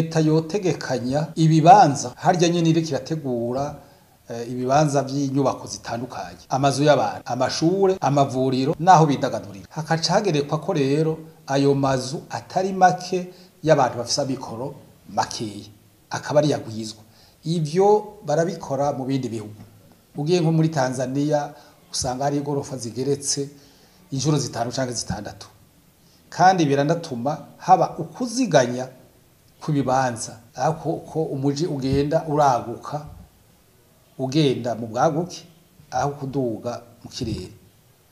Leta yotegekanya ibibanza harya nyene iriko irategura ibibanza vy'inyubako zitandukanye, amazu y'abantu, amashure, amavuriro n'aho bidagadurira, hakaca hagerekwa ko rero ayo mazu atari make y'abantu bafise amikoro makeya akaba ari yagwizwa. Ivyo barabikora mu bindi bihugu. Ugiye nko muri Tanzania usanga hari igorofa zigeretse inshuro zitanu canke zitandatu, kandi biranatuma haba ukuziganya kw'ibibanza, aho ko umuji ugenda uraguka ugenda mu bwaguke aho kuduga mu kirere.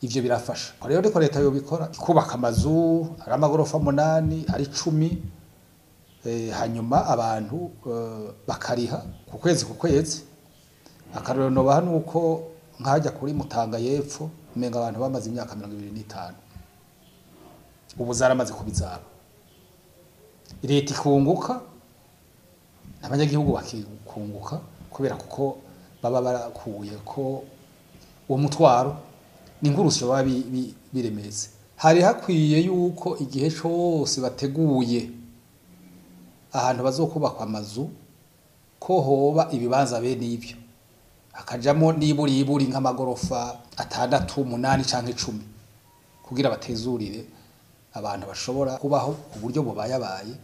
Ivyo birafasha rero. Niko leta yobikora, ikubaka amazu ari amagorofa 8, ari 10, hanyuma abantu bakariha ku kwezi ku kwezi. Akarorero nobaha nuko nkajya kuri Mutanga y'epfo umenga abantu bamaze imyaka 25, ubu zaramaze kubizaba. Leta ikunguka, abanyagihugu bakikunguka, kubera kuko baba barakuye ko uwo mutwaro ni nk'urusyo baba biremeze. Hari hakwiye yuko igihe cose bateguye ahantu bazokubakwa amazu ko hoba ibibanza bene ivyo, hakajamwo niburiburi nk'amagorofa 6, 8 canke 10, kugira batezurire abantu bashobora kubaho ku buryo bubayabaye.